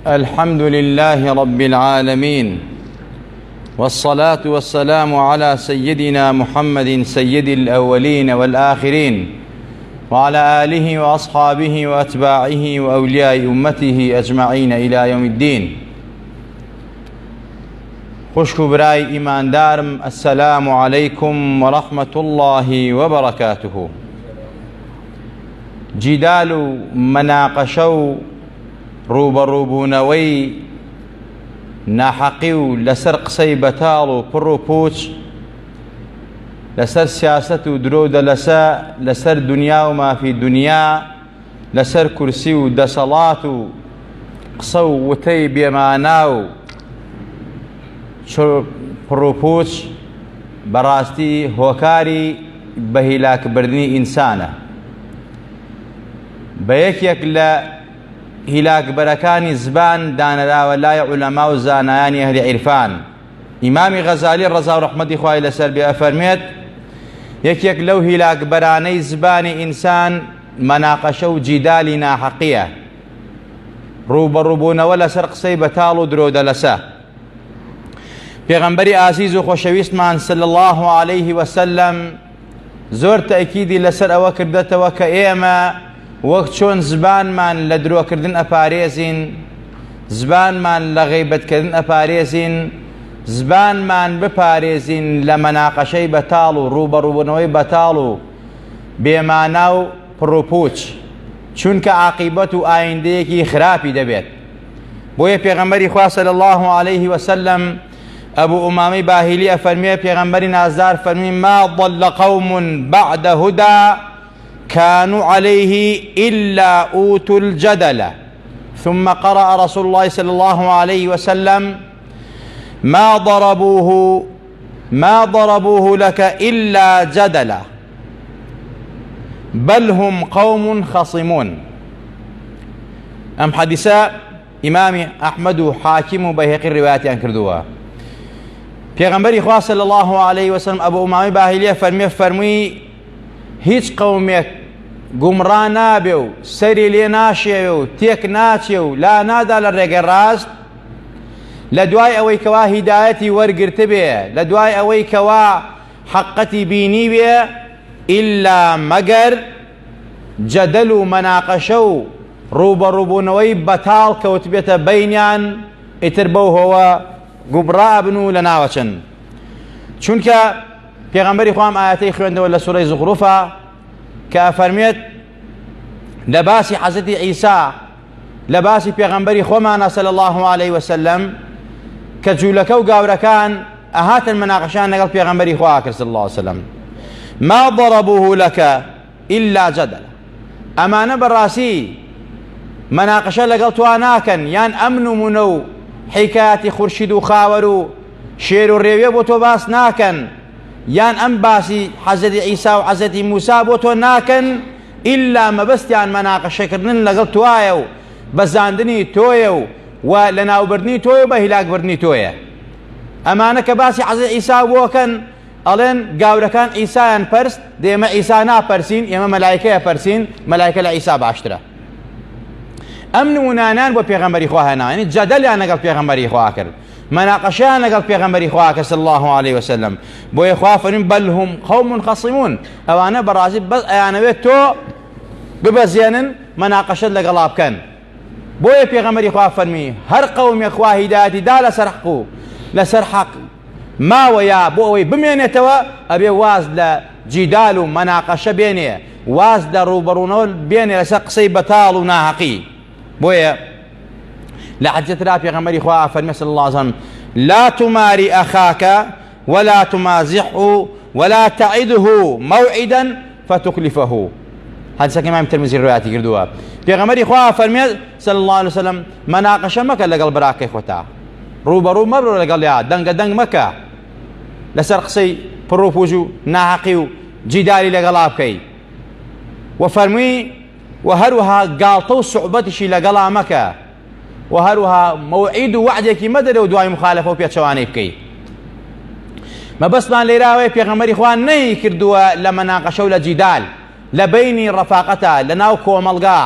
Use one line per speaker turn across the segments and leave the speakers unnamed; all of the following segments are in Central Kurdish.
الحمد لله رب العالمين والصلاة والسلام على سيدنا محمد سيد الأولين والآخرين وعلى آله وأصحابه وأتباعه وأولياء أمته أجمعين إلى يوم الدين خوشک و برای ئیماندارم السلام علیکم ورحمة الله وبرکاته جیدال و مەناقەشە و ڕووبەڕووبوونەوەی ناحەقی و لەسەر قسەی بەتاڵ و پڕ و پوچ لەسەر سیاسەت و درۆ و دەلەسە لەسەر دنیا و مافی دنیا لەسەر کورسی و دەسەڵات و قسە و وتەی بێمانا و پڕوپوچ بەڕاستی هۆکاری بە هیلاکبردنی ئینسانە بە یەکێک لە هیلاکبەرەکانی زبان دانراوە لای عولەما و زانایانی ئەهلی عیرفان ئیمامی غەزالی ڕەزا و ڕەحمەتی خوای لەسەر بێ ئەفەرمێت یەکێک لەو هیلاکبەرانەی زبانی ئینسان مەناقەشە و جیدالی ناحەقیە ڕووبەڕووبوونەوە لەسەر قسەی بەتاڵ و درۆدەلەسە پێغەمبەری ئازیز و خۆشەویستمان صلی الله علیه وسلم زۆر تەئکیدی لەسەر ئەوە کردەتەوە کە ئێمە وەک چۆن زبانمان لە درۆکردن ئەپارێزین زبانمان لە غەیبەتکردن ئەپارێزین زبانمان بپارێزین لە مەناقەشەی بەتاڵ و ڕووبەڕووبوونەوەی بەتاڵ و بێمانا و پڕوپوچ چونکە عاقیبەت و ئایندەیەکی خراپی دەبێت بۆیە پێغەمبەری خوا صلی الله علیه وسلم ئەبو ئومامەی باهیلی ئەفەرموێ پێغەمبەری نازدار فەرمی ما ضل قوم بعد هدى كانوا عليه إلا أوتوا الجدل ثم قرأ رسول الله صلى الله عليه وسلم ما ضربوه ما ضربوه لك إلا جدلا بل هم قوم خصمون ئەم حەدیسە ئیمامی ئەحمەد و حاکم و بەیهەقی ڕیوایەتیان کردووە پێغەمبەری خوا صلی الله علیه وسلم ئەبو ئومامی باهیلیە فەرمیە فەرمووی هیچ قەومێک گومڕا نابێ و سەری لێ ناشێوێ و تێک ناچێ و لا نادا لە ڕێگەی ڕاست لە دوای ئەوەی کەوا هیدایەتی وەرگرتبێ لە دوای ئەوەی کەوا حەقەتی بینیبێ ئیلا مەگەر جەدەل و مەناقەشە و ڕووبەڕووبوونەوەی بەتاڵ کەوتبێتە بەینیان ئیتر بەو هۆوە گومڕا ئەبن و لەناوەچن چونکە پێغەمبەری خوام ئاەتەی خوێندەوە لە سورەی زوخروفا کە ئەفەرمێت لە باسی حەزرەتی عیسا لە باسی پێغەمبەری خۆمانە صلی الله علیه وسلم کە جوولەکە و گاورەکان ئەهاتن مناقەشان لەگەڵ پێغەمبەری خوا کرد صلی الله علیه وسلم ما ضربوه لك إلا جدلا ئەمانە بەڕاستی مناقشە لەگەڵ توا ناکەن یان ئەم نمونە و حیکایەتی خورشید و خاوەر و شێر و ڕێوێ بۆ تۆ باس ناکەن یان ئەم باسی حەزرەتی عیسا و حەزرەتی موسا بۆ تۆ ناکەن ئیلا مەبەستیان مەناقەشەکردن لەگەڵ توایە و بەزاندنی تۆیە و و لەناوبردنی تۆیە و بە هیلاکبردنی تۆیە ئەمانە کە باسی حەزرەتی عیسا بۆکەن ئەڵێن گاورەکان عیسایان پەرست دێ ئێمە عیسا ناپەرسین ئێمە مەلایکەیە پەرسین مەلایکە لە عیسا باشترە ئەم نمونانیان بۆ پێغەمبەری خوا هێنا یعنی جەدەلیان لەگەڵ پێغەمبەری خوا کرد مناقشەیان لەگەڵ پێغەمبەری خوا کرد صلی الله علیه وسلم بۆیە خوا فەرمی بل هم قوم خصمون ئەوانە بەڕاستی بەس ئەیانەوێت تۆ ببەزێنن مناقەشەت لەگەڵا بکەن بۆیە پێغەمبەری خوا فەرمی هەر قەومێک خوا هیدایەتی دا لەسەر حەق و لەسەر حەق ماوە یا بۆ ئەوەی بمێنێتەوە ئەبێ واز لە جیدال و مەناقەشە بێنێ واز لە ڕووبەڕوونەوە بێنێ لەسەر قسەی بەتاڵ و ناهەقی بۆیە لە حەجەترا پێغەمبەری خوا فەرمی صلی الله علیه وسلم لا تماري أخاك ولا تمازحه ولا تعده موعدا فتخلفه حدیثەکە ئیمام ترمزی ڕوایەتی کردووە پێغەمبەری خوا فەرمێ صلی الله علیه وسلم مەناقەشە مەکە لەگەڵ براکەی خۆتا ڕووبەڕوو مەبرۆ لەگەڵیا دەنگە دەنگ مەکە لەسەر قسەی پڕ و پوچ و ناحەقی و جیدالی لەگەڵا بکەی و فەرمووی و هەروەها گاڵتە و سوعبەتیشی لەگەڵا مەکە و هەروەها مەوعید و وەعدێکی مەدەرە و دوای مخالفە و پێچەوانەی بکەی مەبەستمان لێراوەیە پێغەمبەری خوا نەی کردووە لە مەناقەشە و لە جیدال لە بەینی ڕەفاقەتە لە ناو کۆمەڵگا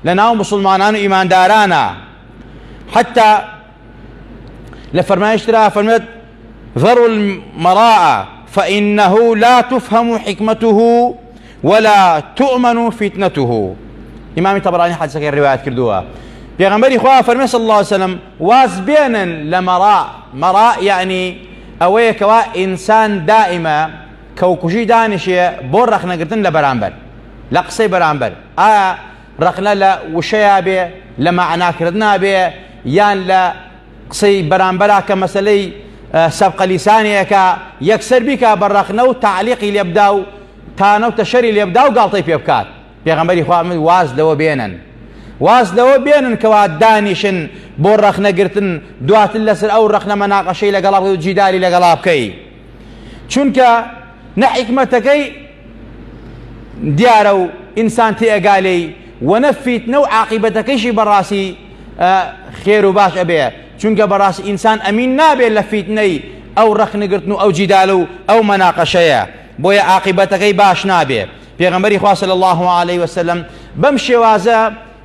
لە ناو مسلمانان و ئیماندارانە. حتا لە فەرمایشترا فەرمێت ذروا المراء فإنه لا تفهم حكمته ولا تؤمن فتنته ئیمامی طبرانی حدیثەکەی ڕیوایەت کردووە پێغەمبەری خوا فەرمێ صلی الله علیه وسلم واز بێنن لە مەڕا مەڕا یعنی ئەوەیە کەوا ئینسان دائیمە کەوکوژی دانیشێ بۆ ڕەخنەگرتن لە بەرامبەر لە قسەی بەرامبەر ئایا ڕەخنە لە وشەیا بێ لە مەعناکردنا بێ یان لە قسەی بەرامبەرا کە مەسەلەی سەبقە لیسانێکە یەکسەر بیکا بە ڕەخنە و تەعلیقی لێ بدا و تانە و تەشەری لێ بدا و گاڵتەی پێ بکات پێغەمبەری خوا من واز لەوە بێنن واز لەوە بێنن کەوا دانیشن بۆ ڕەخنەگرتن دواتر لەسەر ئەو ڕەخنە مەناقەشەی لەگەڵا بکەی و جیدالی لەگەڵا بکەی چونکە نە حیکمەتەکەی دیارە و ئینسان تێئەگا لێی و نە فیتنە و عاقیبەتەکەیشی بەڕاستی خێر و باش ئەبێ چونکە بەڕاستی ئینسان ئەمین نابێت لە فیتنەی ئەو ڕەخنەگرتن و ئەو جیدال و ئەو مەناقەشەیە بۆیە عاقیبەتەکەی باش نابێ پێغەمبەری خوا صلی الله علیه وسلم بەم شێوازە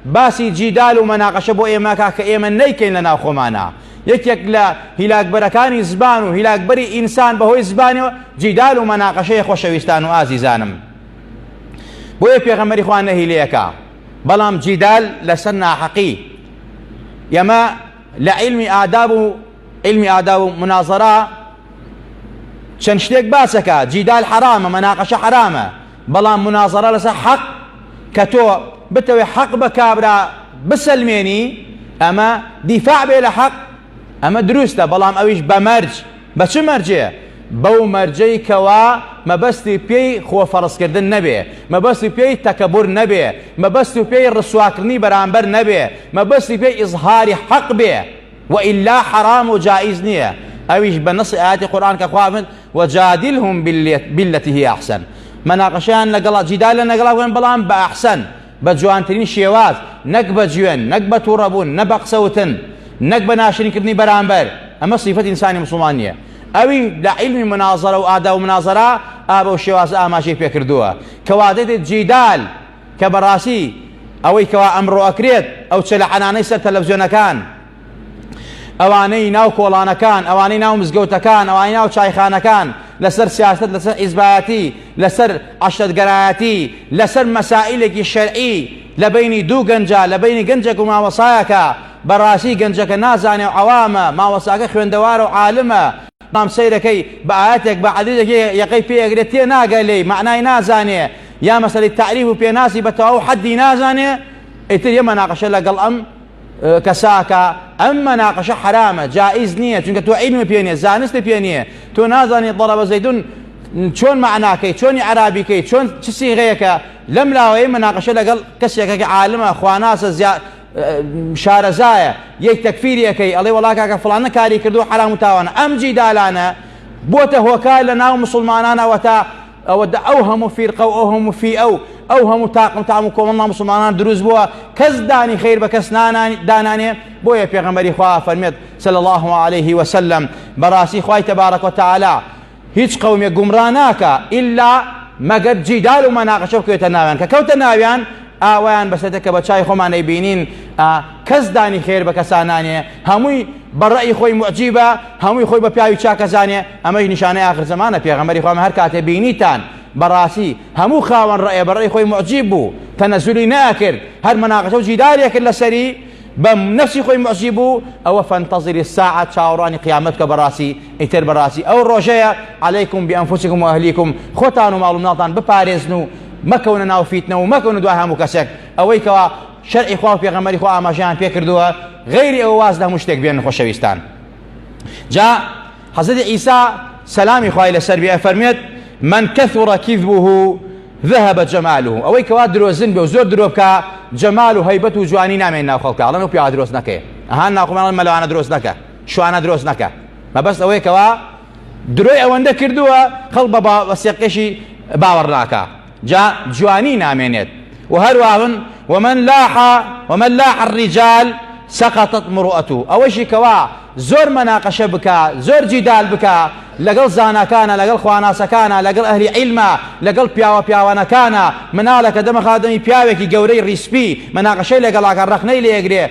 باسی جیدال و مەناقەشە بۆ ئێمە کا کە ئێمە نەیکەین لە ناو خۆمانا یەکێک لە هیلاکبەرەکانی زبان و هیلاکبەری ئینسان بەهۆی زبانەوە جیدال و مەناقەشەیە خۆشەویستان و ئازیزانم بۆیە پێغەمبەری خوا نەهی لێکا بەڵام جیدال لەسەر ناحەقی ئەمە لە عیلمی ئاداب و عیلمی ئاداب و منازەرە چەند شتێک باسەکە جیدال حرامە مەناقەشە حرامە بەڵام منازەرە لەسەر حەق کە تۆ بتەوێ حەق بە کابرا بسەلمێنی ئەمە دیفاع بێ لە حەق ئەمە دروستە بەڵام ئەویش بە مەرج بە چ مەرجێ بەو مەرجەی کەوا مەبەستی پێی خۆ فەرزکردن نەبێ مەبەستی پێی تەکەبور نەبێ مەبەستی پێی ڕسواکردنی بەرامبەر نەبێ مەبەستی پێی ئیزهاری حەق بێ وإلا حرام و جائز نییە ئەویش بە نص ئاەتی قورآن کە خوا من وجادلهم بالتي هي أحسن مناقشەیان لەگەڵا جیدالە لەگەڵا بکەن بەڵام بە ئەحسەن بە جوانترین شێواز نەک بە جوێن نەک بە تووڕەبوون نە بە قسەوتن نەک بە ناشرینکردنی بەرامبەر ئەمە سیفەت ئینسانی مسلمان نییە ئەوی لە عیلمی منازەرە و ئادا و منازەرە ئا بەو شێوازە ئاماژەی پێکردووە کەوا دێت جیدال کە بەڕاستی ئەوەی کەوا ئەمڕۆ ئەکرێت ئەو چەلەحەنانەی سەر تەلەڤزیۆنەکان ئەوانەی ناو کۆڵانەکان ئەوانەی ناو مزگەوتەکان ئەوانەی ناو چایخانەکان لەسەر سیاست لەسەر حیزبایەتی لەسەر عەشرەتگەرایەتی لەسەر مەسائلێکی شەرعی لە بینی دوو گەنجە لە بینی گەنجێک و مامۆسایەکە بەڕاستی گەنجەکە نازانێ و عەوامە مامۆساکە خوێندەوارە و عالمە بەڵام سەیرەکەی بە ئایەتێک بە حەدیسێک یەقەی پێ ئەگرێت تێ ناگە لێی مەعنای نازانێ یا مەسەلەی تەعریف و پێناسی بە تەواو حەدی نازانێ ئیتر یە مەناقەشە لەگەڵ ئەم کەساکە ئەم مەناقەشە حرامە جائز نییە چونکە تۆ عیلم پێ نییە زانست پێ نییە تۆ نازانی ضرب زەیدون چۆن مەعناکەی چۆنی عەرابیکەی چۆن چ سیغەیەکە لەم لاوەیە مناقەشە لەگەڵ کەسێکە کە عالمە خواناسە زیا شارەزایە یەک تەکفیری ئەکەی ئەڵێ وەڵا کاکە فڵانە کاری کردو حرام و تاوانە ئەم جیدالانە بۆتە هۆکار لە ناو مسلمانانەوە تا ئەوە ئەو هەموو فیرقە و ئەو هەموو فیئە و ئەو هەموو تاقم تام و کۆمەڵ مسلمانان دروست بووە کەس دانی خیر بە کەس دانانێ بۆیە پێغەمبەری خوا فەرمێت صلی الله عليه وسلم بەڕاستی خوای تبارک وتعالی هیچ قەومێک گومڕا ناکا ئیلا مەگەر جیدال و مەناقەشە بکەوێتە ناویان کە کەوتە ناویان ئاوایان بەسەتە کە بە چای خۆمان ئەیبینین کەس دانی خێر بە کەسانانێ هەمووی بە ڕەئی خۆی معجیبە هەمووی خۆی بە پیاوی چاکەزانێ ئەمەش نیشانەی ئاخر زەمانە پێغەمبەری خۆم هەر کاتێ بینیتان بەڕاستی هەموو خاوەن ڕەئێ بە ڕەئی خۆی معجیب بوو تەنەزولی نەئەکرد هەر مەناقەشە و جیدالێ کرد لەسەری بە نەفسی خۆی موعجیب بوو ئەوە فانتظر الساعە چاوەڕوانی قیامەت بکە بەڕاستی ئیتر بەڕاستی ئەو ڕۆژەیە علیکم بانفسکم و اهلیکم خۆتان و ماڵ و مناڵتان بپارێزن و مەکەونە ناو فیتنە و مەکەونە دوای هەموو کەسێک ئەوەی کەوا شەرعی خوا و پێغەمبەری خوا ئاماژەیان پێ کردووە غەیری ئەوە واز لە هەموو شتێک بێنن خۆشەویستان جا حەزرەتی عیسا سەلامی خوای لەسەر بێ ئەفەرمێت من كثر كذبه ذهب جماله ئەوەی کەوا درۆزن بێ و زۆر درۆ بکا جەمال و هەیبەت و جوانی نامێن ناو خەڵکا ئەڵێن ئەو پیاوە درۆز نەکەی ئەها ناخۆمان مەلەوانە درۆز نەکە شوانە درۆز نەکە مەبەست ئەوەیە کەوا درۆی ئەوەندە کردووە خەڵک بە بەسێقێشی باوەڕ ناکا جا جوانی نامێنێت و هەروەها ومن لاح ومن لاح الرجال سقطت مروءته ئەوەشی کەوا زۆر مەناقەشە بکا، زۆر جیدال بکا لەگەڵ زاناکانا، لەگەڵ خواناسەکانا، لەگەڵ ئەهلی عیلما، لەگەڵ پیاوە پیاوانەکانا، مناڵێکە دەمەخا دەمی پیاوێکی گەورەی ڕیسپی، مەناقەشەی لەگەڵاکا، ڕەخنەی لێ ئەگرێ،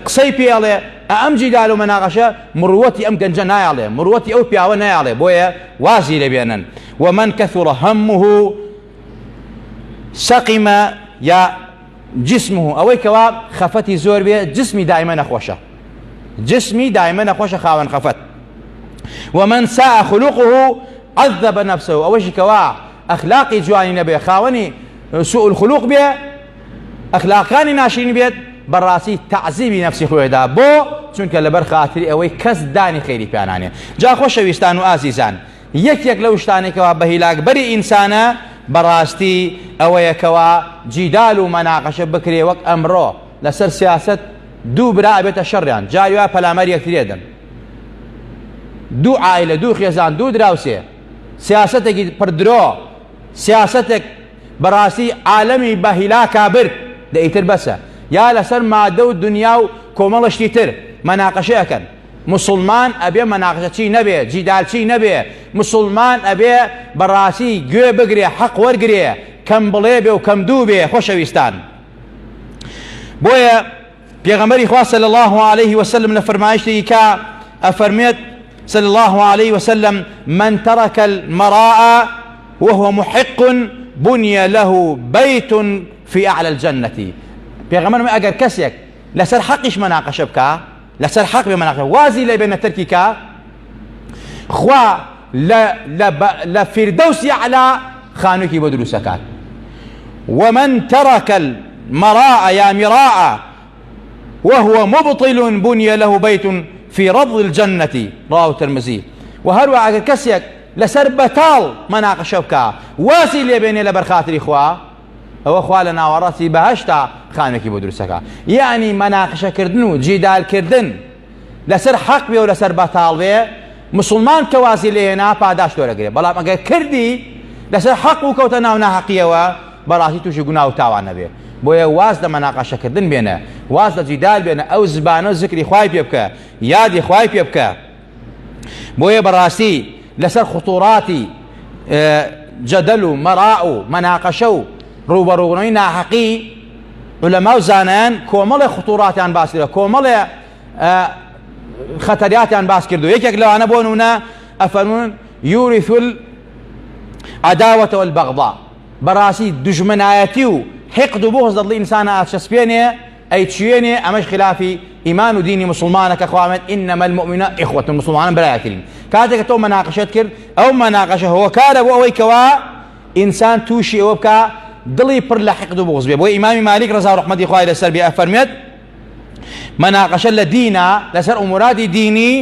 قسەی پێ ئەڵێ، ئەم جیدال و مەناقەشە مروەتی ئەم گەنجە نایەڵێ، مروەتی ئەو پیاوە نایەڵێ، بۆیە وازی لێ بێنن. ومن کثر همه سقم یا جسمه، ئەوەی کەوا خەفەتی زۆر بێ جسمی دایمە نەخۆشە، جسمی دایمە نەخۆشە خاوەن خەفەت. ومن ساء خلقه عذب نفسه، ئەوەشی کەوا ئەخلاقی جوانی نەبێ، خاوەنی سوء الخلق بێ، ئەخلاقەکانی ناشرین بێت، بەڕاستی تەعزیبی نەفسی خۆیدا بۆ چونکە لەبەر خاتری ئەوەی کەس دانی خەیری پیانانێ. جا خۆشەویستان و ئازیزان، یەکێک لەو شتانەی کەوا بە هیلاکبەری ئینسانە بەڕاستی ئەوەیە کەوا جیدال و مەناقەشە بکرێ، وەک ئەمڕۆ لەسەر سیاسەت دوو برا ئەبێتە شەڕیان، جاری وا پەلامار یەکتری ئەدەن، دوو عایلە، دوو خێزان، دوو دراوسێ، سیاسەتێکی پڕ درۆ، سیاسەتێک بەڕاستی عالەمی بە هیلاکا برد، دە ئیتر بەسە. یا لەسەر مادە و دنیا و کۆمەڵە شتی تر مەناقەشە ئەکەن. موسڵمان ئەبێ مەناقەشەچی نەبێ، جیدالچی نەبێ، موسڵمان ئەبێ بەڕاستی گوێ بگرێ، حەق وەرگرێ، کەم بڵێ بێ و کەم دوو بێ خۆشەویستان. بۆیە پێغەمبەری خوا صلی الله علیه وسلم لە فەرمایشتێکی کە ئەفەرمێت صلی الله علیه وسلم من ترك المراء وهو محق بني له بيت في أعلى الجنة. پێغەمبەر ئەگەر کەسێک لەسەر حەقیش مەناقەشە بکا، لەسەر حەق بێ مەناقەشە وازی لێ بێنە تەرکی کا، خوا لە فیردەوسی ئەعلا خانوویەکی بۆ دروست ئەکات. ومن ترك المراء یا مراء وهو مبطل بني له بيت في ربض الجنة رواه الترمذي. وهروە ئەگەر کەسێک لەسەر بەتاڵ مەناقەشە بکا وازی لێ بێنێ لەبەر خاتری خوا، ئەوە خوا لە ناوەڕاستی بەهەشتا خانوویەکی بۆ دروست ئەکا. یەعنی مەناقشەکردن و جیدالکردن لەسەر حەق بێ و لەسەر بەتاڵ بێ، مسوڵمان کە وازی لێ هێنا پاداشت وەرەگرێ، بەڵام ئەگەر کردی لەسەر حەق و کەوتە ناو ناحەقیەوە بەڕاستی تووشی گوناه و تاوان نەبێ. بۆیە واز لە مەناقەشەکردن بێنە، واز لە جیدال بێنە، ئەو زبانە و زکری خوای پێ بکە، یادی خوای پێ بکە. بۆیە بەڕاستی لەسەر خطوراتی جەدەل و مەراء و مەناقەشە و ڕووبەڕووبوونەوەی ناحەقی، عولەما و زانایان کۆمەڵێ خطوراتیان باس کردووە، کۆمەڵێ خەتەریاتیان باس کردووە. یەکێک لەوانە بۆ نمونە ئەفەرموون یورث العداوة والبغضاء، بەڕاستی دوژمنایەتی و حقد و بغض لە دڵی ئینسانە ئاچەسپێنێ ئەیچوێنێ، ئەمەش خلافی ئیمان و دینی موسڵمانە کە خوا ئەڵێت انما المؤمنون اخوة، موسڵمانان برایەترین. کاتێک کە تۆ مەناقەشەت کرد ئەو مەناقەشە هۆکارە بۆ ئەوەی کەوا ئینسان تووشی ئەوە بکا دڵی پڕ لە حقد و بغض بێ. بۆیە ئیمامی مالیک ڕەزا و ڕەحمەتی خوای لەسەر بێ ئەفەرمێت مەناقەشە لە دینە لەسەر ئوموراتی دینی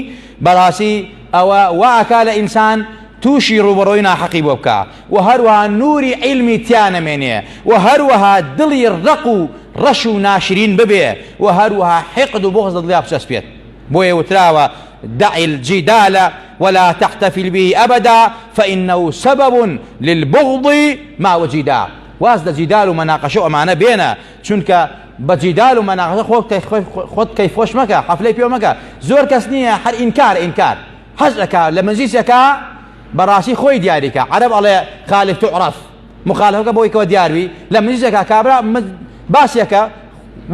بەڕاستی ئەوە وا ئەکا لە ئینسان تووشی ڕووبەڕووی ناحەقی بۆ بکا و هەروەها نووری عیلمی تیا نەمێنێ و هەروەها دڵی ڕەق و ڕەش و ناشرین ببێ و هەروەها حیقد و بوغز لە دڵیا بچەسپێت. بۆیە وتراوە دع الجدال ولا تحتفل به أبدا فإنه سبب للبغض ما وجدا. واز لە جیدال و مەناقەشە و ئەمانە بێنە، چونکە بە جیدال و مەناقەشە خۆت کەیفخۆش مەکە، حەفلەی پێ مەکە. زۆر کەس نییە هەر ئینکار ئینکار حەز ئەکا لە مەجلیسێکا بەڕاستی خۆی دیاریکا. عەرەب ئەڵێ خالف تعرف، مخالفەکە بۆی کەوە دیاروی لە مەجلیسێکا کابرا باسێکە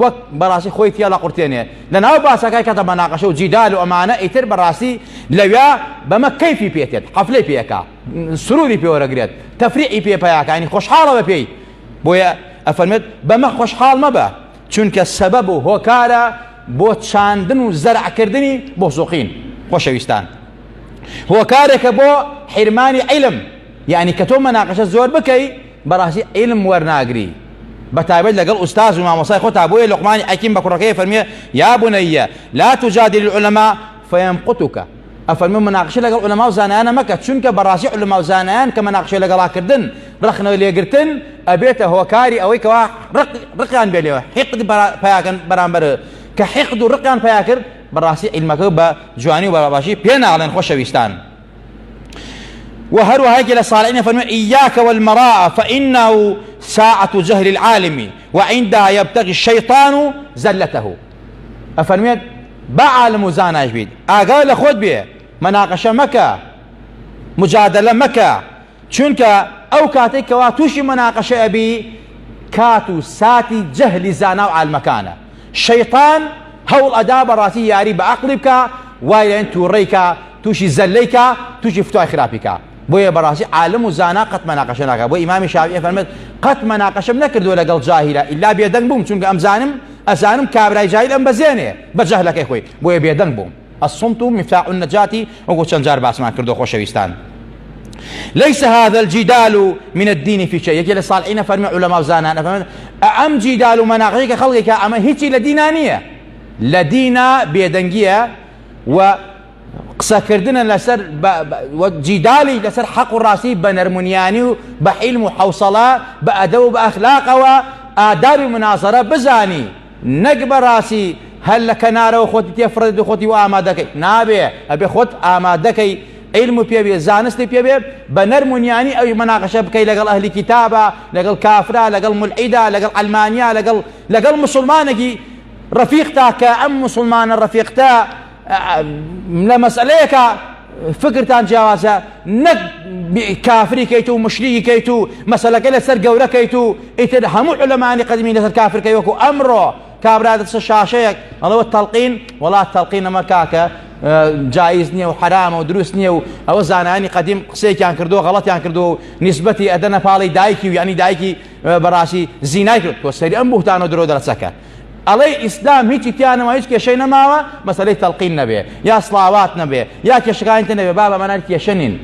وەک بەڕاستی خۆی تیا لە قورتێنێ لە ناو باسەکای کاتە مەناقەشە و جیدال و ئەمانە، ئیتر بەڕاستی لەویا بەمە کەیفی پێتێت، حەفلەی پێەکا، سروری پێوەرەگرێت، تەفریعی پێ پەیاکانی خۆشحاڵە بە پێی. بۆیە ئەفەرمێت بەمە خۆشحاڵ مەبە، چونکە سەبەب و هۆکارە بۆ چاندن و زەرعکردنی بغزوقین. خۆشەویستان هۆکارێکە بۆ حیرمانی عیلم، یعنی کە تۆ مەناقەشە زۆر بکەی بەڕاستی عیلم وەرناگری، بە تایبەت لەگەڵ ئوستاز و مامۆستای خۆتا. بۆیە لوقمانی حەکیم بە کوڕەکەی فەرمیێ یا بنیە لا تجادل العلماء فیمقتک، ئەفەرموێ مناقشە لەگەڵ عولەما و زانایانە مەکە، چونکە بەڕاستی عولەما و زانایان کە مناقشە لەگەڵا کردن ڕەخنە لێگرتن ئەبێتە هۆکاری ئەوەی کەوا ڕقیان بێ لێوە، حیقد پیاکەن بەرامبەر، کە حیقد و ڕقیان پیا کرد بەڕاستی عیلمەکە بە جوانی و بە باشی پێ ناڵێن خۆشەویستان. وهروها هيك لصالحين فرمي إياك والمراء فإنه ساعة جهل العالم وعندها يبتغي الشيطان زلته. ئەفەرمێت. با عالم و زاناش بیت ئاگا لە خۆت بێ مەناقەشە مەکە مجادلە مەکە چونکە ئەو کاتێک کەوا تووشی مەناقەشە ئەبی کات و ساتی جەهلی زانا و عالمەکانە شەیطان هەوڵ ئەدا بەڕاستی یاری بە عەقڵی بکا وای لێن تووڕەی کا تووشی زەلەی کا تووشی فتوای خراپی کا بۆیە بەڕاستی عالم و زانا قەت مەناقەشە ناکا بۆ ئیمامی شافعی فەرمێت قەت مەناقەشەم نەکردووە لەگەڵ جاهیلە ئیلا بێدەنگ بووم چونکە ئەمزانم ئەزانم کابرای جاهیل ئەم بەزێنێ بە جەهلەکەی خۆی بۆیە بێدەنگ بووم الصمت مفتاح النجاة وەکو چەند جار باسمان کردو خۆشەویستان ليس هذا الجدال من الدين في شيء یەکێ لە صالحینە فەرمی علەما و زانان ئەفەرمێت ئەم جیدال و مەناقشەی کە خەڵکێکە ئەمە هیچی لە دینا نییە لە دینا بێدەنگیە و قسەکردنە لەسەر جیدالی لەسەر حەق و ڕاستی بە نەرمونیانی و بە حیلم و حەوسەڵە بە ئەدەب و بە ئەخلاقەوە ئادابی منازەرە بزانی نەک بەڕاستی هەر لە کەنارەوە خۆتی تێ فڕێت و خۆتی وا ئامادەکەی نابێ ئەبێ خۆت ئامادەکەی علم و پێ بێ زانستی پێ بێ بە نەرم و نیانی ئەوی مەناقەشە بکەی لەگەڵ ئەهلی کیتابە لەگەڵ کافرا لەگەڵ مولحیدا لەگەڵ ئەلمانیا لەگەڵ لەگەڵ مسلمانێکی ڕەفیقتا کە ئەم مسلمانە ڕەفیقتە لە مەسئلەیەکە فکرتان جیاوازە نەک کافری کەیت و مشریکی کەیت و مەسەلەکە لەسەر گەورە کەیت و ئیتر هەموو عولەمانی قەدیمی لەسەر کافر کەی وەکو ئەمڕۆ کابرا دەچە شاشەیەک ئەڵەوە تەڵقین وڵات تەڵقین ئەمە کاکە جایز نییە و حرامە و دروست نییە و ئەوە زانایانی قەدیم قسەیەکیان کردو غەڵەتیان کردو و نیسبەتی ئەدەنە پاڵی دایکی و یعنی دایکی بەڕاستی زینای کرد تۆ سەری ئەم بوهتان و درۆ دەرەچەکە ئەڵێی ئیسلام هیچی تیا نەما هیچ کێشەی نەماوە مەسەلەی تەڵقین نەبێ یا سڵاوات نەبێ یا کێشەکانی تر نەبێ بابە ئەمانە کێشە نین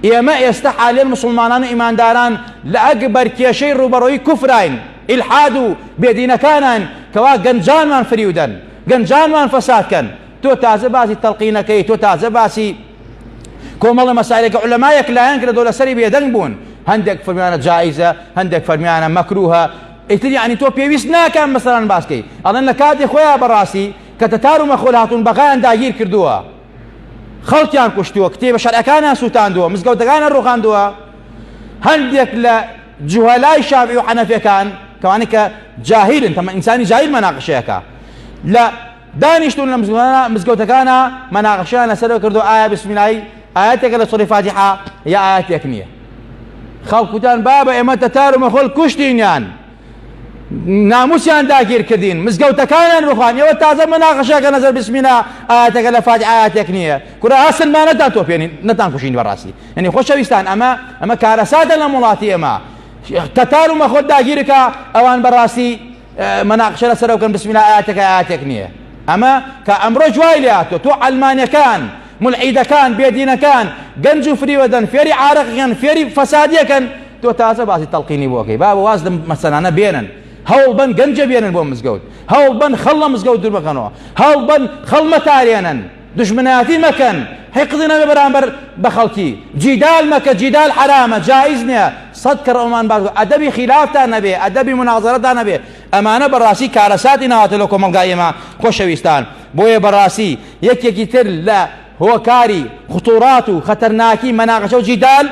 ئێمە ئێستا حالێن مسلمانان و ئیمانداران لە ئەکبەر کێشەی ڕووبەڕووی کوفراین ئیلحاد و بێدینەکانان کەوا گەنجانمان فریودەن گەنجانمان فەساد کەن تۆ تازە باسی تەڵقینەکەی تۆ تازە باسی کۆمەڵە مەسایلێکە عولەما یەکلایەن کردەوە لەسەری بێدەنگ بوون هەندێک فەرمیانە جایزە هەندێک فەرمیانە مەکروهە ئیتر یعنی تۆ پێویست ناکەم مەسەلەن باسکەی ئەڵێن لە کاتی خۆیان بەڕاستی کە تەتار و مەخۆل هاتوون بەغایان داگیر کردووە خەڵکیان کوشتووە کتێبە شەرعەکانیان سووتاندووە مزگەوتەکانیان ڕوخاندووە هەندێک لە جوهەلای شافعی و حەنەفیەکان کەوانەی کە جاهیلن تەمە ئینسانی جاهیل مەناقشەیەکە لە دانیشتون لە مزگەوتەکانە مەناقشەیان لەسەرەوە کردو ئایا بسمیلای ئاەتێکە لە سوڕی فاتیحە یا ئاەتێک نییە خەڵکوتان بابە ئێمە تەتار و مەخۆل کوشتینیان ناموسیان داگیر کردین مزگەوتەکانیان بخوان ئێوە تازە مەناقشەکە نەزەر بسمیلا ئاەتەکە لە فاتیحە ئاەتێک نییە کورە هەستن ما نەتان تۆپێنین نەتان کوشین بەڕاستی یعنی خۆشەویستان ئەمە ئەمە کارەساتە لەم وڵاتی ئێمە تەتار و مەخۆت داگیرکە ئەوان بەڕاستی مەناقشە لەسەرەوە بکەن بسم الله ئاەتەکە ئاەتێک نییە ئەمە کە ئەمڕۆ جوای لێ هاتووە تۆ عەلمانیەکان ملحیدەکان بێدینەکان گەنج و فریوەدەن فێری عارەقیان فێری فەسادیەکەن تۆ تازە باسی تەڵقینی بۆکەی بابە واز لەم مەسەلانە بێنن هەوڵ بەن گەنجە بێنن بۆ مزگەوت هەوڵ بەن خەڵ لە مزگەوت دوور بکەنەوە هەوڵ بەن خەڵ مەتارێنن دوژمنایەتی مەکەن حیقدی نەبێ بەرامبەر بە خەڵکی جیدال مەکە جیدال حەرامە جائیز نییە سەد کەڕ ئەومان باس ئەدەبی خیلافتان نەبێ ئەدەبی منازەرەتان نەبێ ئەمانە بەڕاستی کارەساتی ناواتە لە کۆمەڵگای ئێمە خۆشەویستان بۆیە بەڕاستی یەکێکی تر لە هۆکاری خطورات و خەتەرناکی مەناقەشە و جیدال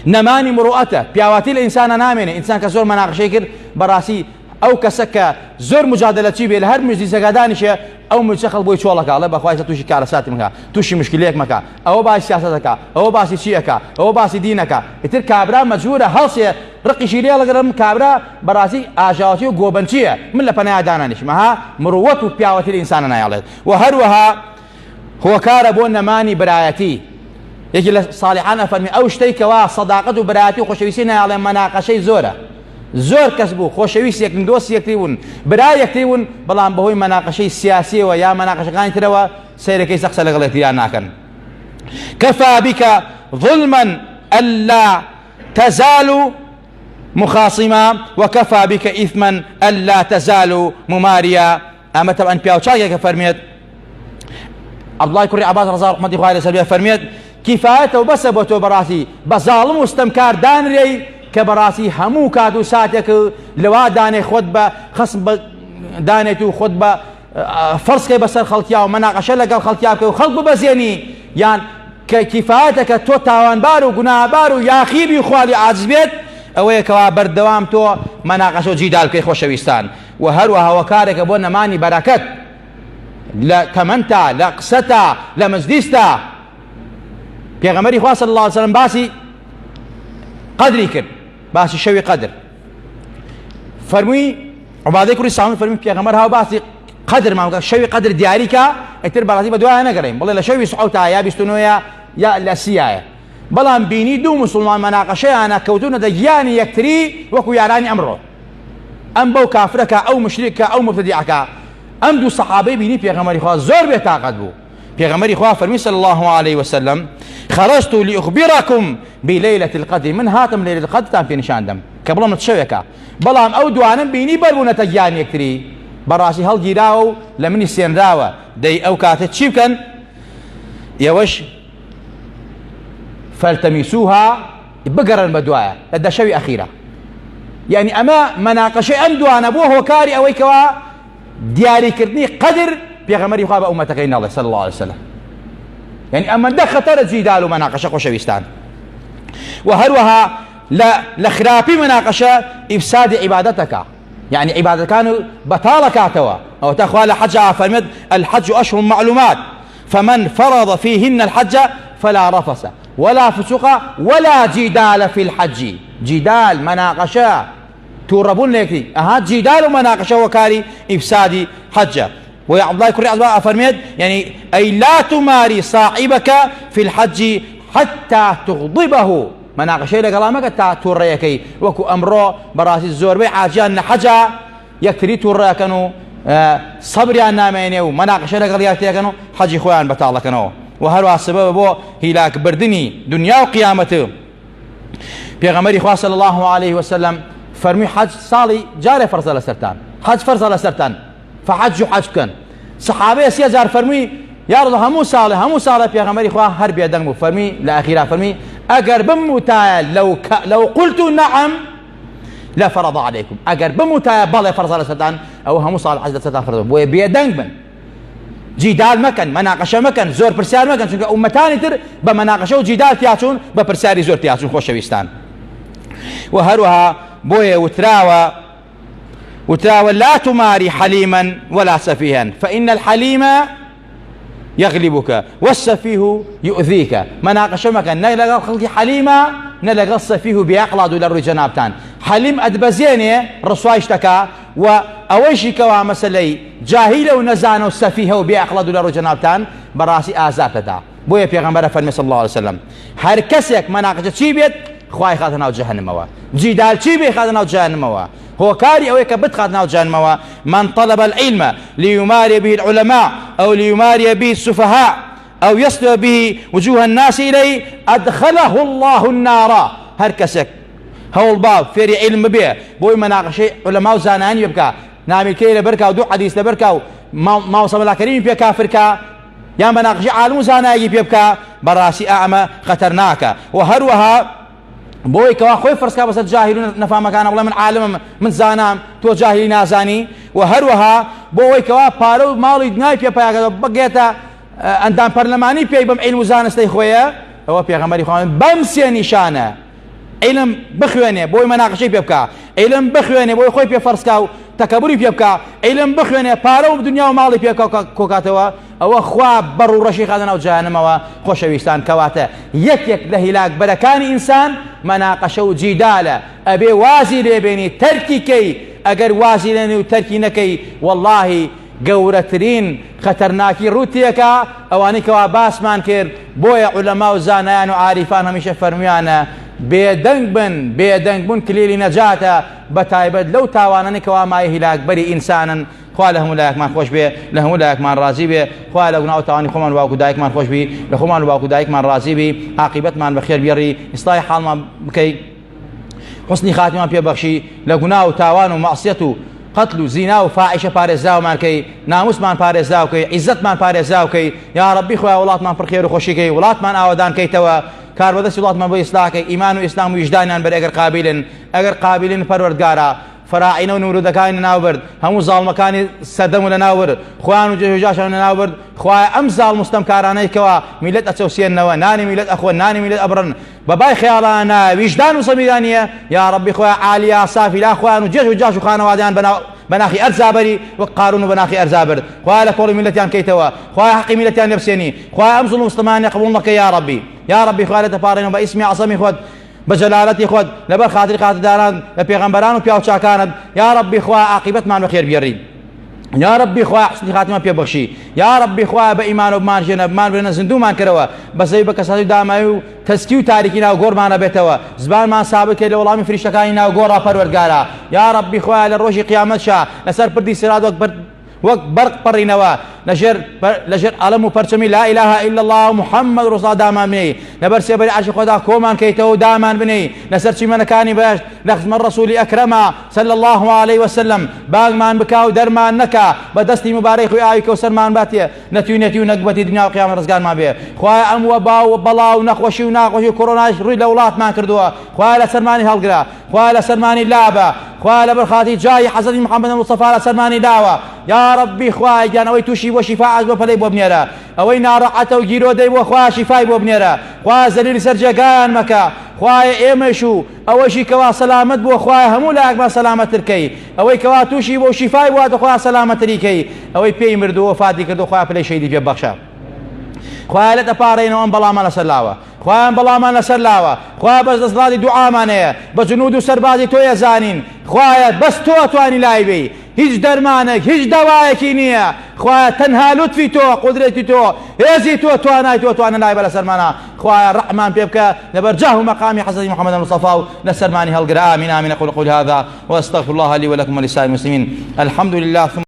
نەمانی مروئەتە پیاواتی لە ئینسانە نامێنێ ئینسان کە زۆر مەناقشەی کرد بەڕاستی ئەو کەسە کە زۆر مجادلەچی بێ لە هەر مجلیسەکە دانیشێ ئەو مجلیسە خەڵک بۆی چۆڵەکە ئەڵێ بەخوای سە تووشی کارەساتی مکە تووشی مشکلەیەک مەکە ئەوە باسی سیاسەتەکە ئەوە باسی چی ئەکا ئەوە باسی دینەکە ئیتر کابرا مەجبورە هەڵسێ ڕقیشی لێ هەڵگرم کابرا بەڕاستی ئاژاوەچی و گۆبەنچیە من لە پەنایا دانانیشم ها مروەت و پیاوەتی لە ئینسانە نایەڵێت و هەروەها هۆکارە بۆ نەمانی برایەتی یەکی لە صالحان ئەفەرمی ئەو شتەی کەوا سەداقەت و برایەتی و خۆشەویستی نایەڵێ مەناقەشەی زۆرە زۆر کەس بوو خۆشەویست یەکن دۆست یەکتری بوون برا یەکتری بوون بەڵام بەهۆی مەناقەشەی سیاسیەوە یا مەناقەشەکانی ترەوە سەیرەکەی سەقسە لەگەڵ یەکتریان ناکەن كفى بك ظلما ألا تزال مخاصما وكفى بك إثما ألا تزال مماريا ئەمە تەبعەن پیاو چاکێکە فەرمێت عەبدوڵای کوڕی عەباس ڕەزا ڕەحمەتی خوای لەسەر بێ فەرمێت کیفایەتە و بەسە بۆ تۆ بەڕاستی بە زاڵم و ستەمکار دانرێی کە بەڕاستی هەموو کات و ساتێک لەوا دانێ خۆت بە خەسم بە دانێت و خۆت بە فەرزکەی بەسەر خەڵکیا و مەناقەشە لەگەڵ خەڵکیا بکەی و خەڵک ببەزێنی یان کە کیفایەتەکە تۆ تاوانبار و گوناهبار و یاخیبی و خوالی عاجز بێت ئەوەیە کەوا بەردەوام تۆ مەناقەشە و جیدال بکەی خۆشەویستان و هەروەها هۆکارێکە بۆ نەمانی بەرەکەت. لە تەمەنتا، لە قسەتا، لە مەجلیستا. پێغەمبەری خوا صلی الله علیه وسلم باسی قەدری کرد، باسی شەوی قەدر فەرمووی. عبادەی کوڕی سامت فەرمی پێغەمبەر هاو باسی قەدر ماوکە شەوی قەدر دیاریکە، ئیتر بەڕاستی بە دوایان نەگەڕێین بڵێ لە شەوی سعوتا یا 29 یا لە سیایە. بەڵام بینی دوو مسلمان مەناقەشەیانە کەوتونەتە گیانی یەکتری وەکو یارانی ئەمڕۆ، ئەم بەو کافرەکە، ئەو مشرکە، ئەو مبتدیعەکە. ئەم دوو سەحابەی بینی پێغەمبەری خوا زۆر بێتاقەت بوو. پێغەمبەری خوا فەرمی صلی الله علیه وسلم خرجت لأخبركم بليلة القدر، من هاتم ليلة القدر تان پێ نیشان دەم کە بڵێم شەوێکە. بەڵام ئەو دوانم بینی بەربوونەتە گیان یەکتری، بەڕاستی هەڵگیراوە و لە منی سێنراوە. دەی ئەو کاتە چی بکەن؟ ئێوەش فالتمسوها، بگەڕن بە دوایە لە دەشەوی ئەخیرە. یعنی ئەمە مەناقەشەی ئەم دوانە بووە هۆکاری ئەوەی کەوا دیاریکردنی قەدر پێغەمبەری خوا بە ئومەتەکەی نەڵێ صلی الله علیه وسلم. یعنی ئەمەندە خەتەرە جیدال و مەناقەشە خۆشەویستان. و هەروەها لە خراپی مەناقەشە ئیفسادی عیبادەتەکە، یعنی عیبادەکان بەتاڵەکاتەوە. ئەوە تا خوا لە حەجا فەرمێت الحج أشهر معلومات فمن فرض فيهن الحج فلا رفث ولا فسوق ولا جدال في الحج. جدال مناقشة توڕەبوون لە یەکتری، ئەها جیدال و مەناقشە هۆکاری ئیفسادی حەجە. بۆیە عەبدوڵای کوڕی عەباس ئەفەرمێت یعنی ئەی لا تماری صاحبك في الحج حتى تغضبه، مەناقشەی لەگەڵا مەکە تا تووڕەیەکەی. وەکو ئەمڕۆ بەڕاستی زۆربەی عاجیان لە حەجا یەکتری تووڕەکەن و سەبریان نامێنێ و مەناقشە لەگەڵ یەکتریەکەن و حەجی خۆیان بەتاڵەکەنەوە. و هەروە سەبەبە بۆ هیلاکبردنی دنیا و قیامەت. پێغەمبەری خوا صلی الله علیه وسلم فەرمی حەج ساڵی جارێ فەرزە لەسەرتان، حەج فەرزە لەسەرتان، فحەج و حەج بکەن. سەحابەیە سێ جار فەرمی یا ڕەسوڵ هەموو ساڵێ، هەموو ساڵێ. پێغەمبەری خوا هەر بێدەنگ بوو. فەرمی لە ئەخیرا فەرمی ئەگەر بموتایە لو قلت نعم لفرض عليكم، ئەگەر بموتایە بەڵێ فەرزە لەسەرتان، ئەوە هەموو ساڵ حەج لەسەرتان فەرزە. بۆیە بێدەنگ بن، جیدال مەکەن، مەناقەشە مەکەن، زۆر پرسیار مەکەن، چونکە ئومەتانی تر بە مەناقەشە و جیدال تیاچوون، بە پرسیاری زۆر تیاچوون خۆشەویستان. و هەروەها بۆیە وتراوە وتراوە لا تماري حليما ولا سفيها فإن الحليم يغلبك والسفيه يؤذيك. مناقشە مەکەن نە لەگەڵ خەڵکی حەلیمە نە لەگەڵ سەفیه و بێعەقڵا دوو لە ڕووی جەنابتان. حەلیم ئەتبەزێنێ ڕسوای شتەکە، و ئەوەیشی کەوا مەسەلەی جاهیلە و نەزانە و سەفیهە و بێعەقڵە دوو لە ڕووی جەنابتان بەڕاستی ئازار دەدا. بۆیە پێغەمبەرە فەرمی صلی الله علیه وسلم هەر کەسێک مەناقشە چی بێت خوای خاتە ناو جەهەنمەوە، جیدال چی بێ خاتە ناو جەهەنمەوە. هۆکاری ئەوەی کە بتخات ناو جەهەنمەوە من طلب العلم ليماري به العلماء أو ليماري به السفهاء أو يسلب به وجوه الناس إليه أدخله الله النار. هەر کەسێک هەوڵ با فێری علم ببێ بۆی مەناقشەی علەما و زانایانی بکا، نامیلکەی لەبەرکا و دوو حەدیث لەبەرکا و مامۆستا مەلا کەریمی پێ کافرکا یان مەناقشەی عالم و زانایەکی پێ بکا، بەڕاستی ئەمە خەتەرناکە. و هەروەها بۆی کەوا خۆی فەرزکا بەسەر جاهیل و نەفامەکانە بڵێ من عالمم، من زانام، تۆ جاهیلی نازانی. و هەروەها بۆ ئەوەی کەوا پارە و ماڵی دنیای پێ پەیاکەوە بگێتە ئەندام پەرلەمانی پێی بەم عیلم و زانستەی خۆیە، ئەوە پێغەمبەری خوا بەم سێ نیشانە عیلم بخوێنێ بۆی مەناقشەی پێ بکا، عیلم بخوێنێ بۆی خۆی پێ فەرزکا و تەکەبوری پێ بکا، عیلم بخوێنێ پارە و دنیا و ماڵی پێ کۆکاتەوە، ئەوە خوا بەڕ و ڕەشی خاتە ناو جەهەنەمەوە. خۆشەویستان کەواتە یەکێک لە هیلاکبەرەکانی ئینسان مەناقەشە و جیدالە، ئەبێ وازی لێبێنی تەرکی کەی. ئەگەر وازی لێنی و تەرکی نەکەی وەڵڵاهی گەورەترین خەتەرناکی ڕووتیەکە ئەوانەی کەوا باسمان کرد. بۆیە عولەما و زانایان و عاریفان هەمیشە فەرمویانە بێدەنگ بن، بێدەنگ بوون کلیلی نەجاتە، بە تایبەت لەو تاوانانەی کەوا مایە هیلاکبەری ئینسانن. خوا لە هەموو لایەکمان خۆش بێ، لە هەموو لایەکمان ڕازی بێ. خوا لە گوناه و تاوانی خۆمان و باوک و دایکمان خۆش بی، لە خۆمان و باوک و دایکمان ڕازی بی، عاقیبەتمان بەخێر بێڕی، ئیسلاحی حاڵمان بکەی، حسنی خاتمان پێ بەخشی، لە گوناه و تاوان و مەعسیەت و قەتل و زینا و فاحیشە پارێزراومان کەی، ناموسمان پارێزراو کەی، عیزەتمان پارێزراو کەی. یا ڕەبی خوایە وڵاتمان پڕ خێر و خۆشی کەی، وڵاتمان ئاوەدان کەیتەوە، کاربەدەستی وڵاتمان بۆ ئیسلاح کەی، ئیمان و ئیسلام و ویژدانیان بەرێ ئەگەر قابیلن، ئەگەر قابیلن پەروەردگارا. فەراعینە و نمرودەکانی لەناو برد، هەموو زاڵمەکانی سەردەم و لەناو برد، خۆیان و جێژ و جاشیان لەناو برد. خوایە ئەم زاڵم و ستەمکارانەی کەوا میللەت ئەچەوسێننەوە، نانی میللەت ئەخۆن، نانی میللەت ئەبڕن، بە بای خەیاڵیان نایە، ویژدان و زەمیریان نییە. یا ڕەبی خوایە عالیە سافیلا خۆیان و جێژ و جاش و خانەوادەیان بەناو. بە ناخی ئەرزا بەری وەک قارون و بە ناخی ئەرزا برد. خوایە لە کۆڵی میللەتیان کەیتەوە. خوایە حەقی میللەتیان لێ بسێنی. خوایە ئەم زوڵم و ستەمانە قبوڵ نەکەی یا ڕەبی. یا ڕەبی خوایە لێت دەپاڕێینەوە بە ئیسمی ئەعزەمی خۆت بە جەلالەتی خۆت لەبەر خاتری خاترداران لە پێغەمبەران و پیاوچاکانت یا ڕەبی خوایە عاقیبەتمان بەخێر بگێڕی. یا ربی خوایە حسنی خاتمە پێ بەخشی یا ربی خوایە بە ئیمان و بمان ژێنە بمان برێنە زیندوومان کەرەوە بەزەوی بە کەساتی و داماوی و تەسکی و تاریکی ناو گۆڕمان نەبێتەوە زبانمان سابت کەی لە وەڵامی فریشتەکانی ناو گۆڕا پەروەردگارا یا ربی خوایە لە ڕۆژی قیامەتشا لەسەر پردی سرات وەک پرد وەک بەرق پەڕینەوە لەژێر لەژێر ئەڵەم و پەرچەمی لا إله إلا الله محمد ڕسول دامان بنێی لەبەر سێبەری عەرشی خۆدا کۆمان کەیتەوە و دامان بنێی لەسەر چیمەنەکانی بەهەشت لە خزمەت ڕەسولی ئەکرەما صلی اللە علیە وسلم بانگمان بکا و دەرمان نەکا بە دەستی موبارەی خۆی ئاوی کەوسەرمان باتێ نەتوینەتی و نەگبەتی دنیا و قیامەت ڕزگارمان بێ خوایە ئەم وەبا و بەڵا و نەخۆشی و ناخۆشی و کۆرۆناش ڕووی لە وڵاتمان کردووە خوایە لەسەرمانی هەڵگرە خوایە لەسەرمانی لابە خوایە لەبەر خاتری جاهی حەزرەتی محمد مصطفی لەسەرمانی لاوە یا ربی خوایە گیان ئەوەی تووشی بۆ شیفا عاج بۆ پەلەی بۆ بنێرە ئەوەی ناڕەحەتە و گیرۆدەی بۆ خوایە شیفای بۆ بنێرە خوایە زەلیلی سەر جێگایان مەکە خوایە ئێمەش و ئەوەشی کەوا سەلامەت بووە خوایە هەموو لایەکمان سەلامەتتر کەی ئەوەی کەوا تووشی بووە و شیفای بواتە خوایە سەلامەتتری کەی ئەوەی پێی مردووە وەفاتی کردووە خوایە پلەی شەهیدی پێ ببەخشە خوایە لێت ئەپاڕێینەوە ئەم بەڵامان لەسەر لاوە خوایە ئەم بەڵامان لەسەر لاوە خوایە بەس دەسەڵاتی دوعامان هەیە بە جنود و سەربازی تۆ ئەزانین خوایە بەس تۆ ئەتوانی لای بێی هیچ دەرمانێک هیچ دەوایەکی نییە خوایە تەنها لوتفی تۆ قودرەتی تۆ هێزی تۆ توانای تۆ توانە لای بە لەسەرمانە خوایە ڕەحمان پێ بکە لەبەر جاه و مەقامی حەزرەتی محمد المصطفى و لەسەرمانی هەڵگرە آمین آمین أقول قولي هذا وأستغفر الله لي ولكم ولسائر المسلمين الحمد لله ثم.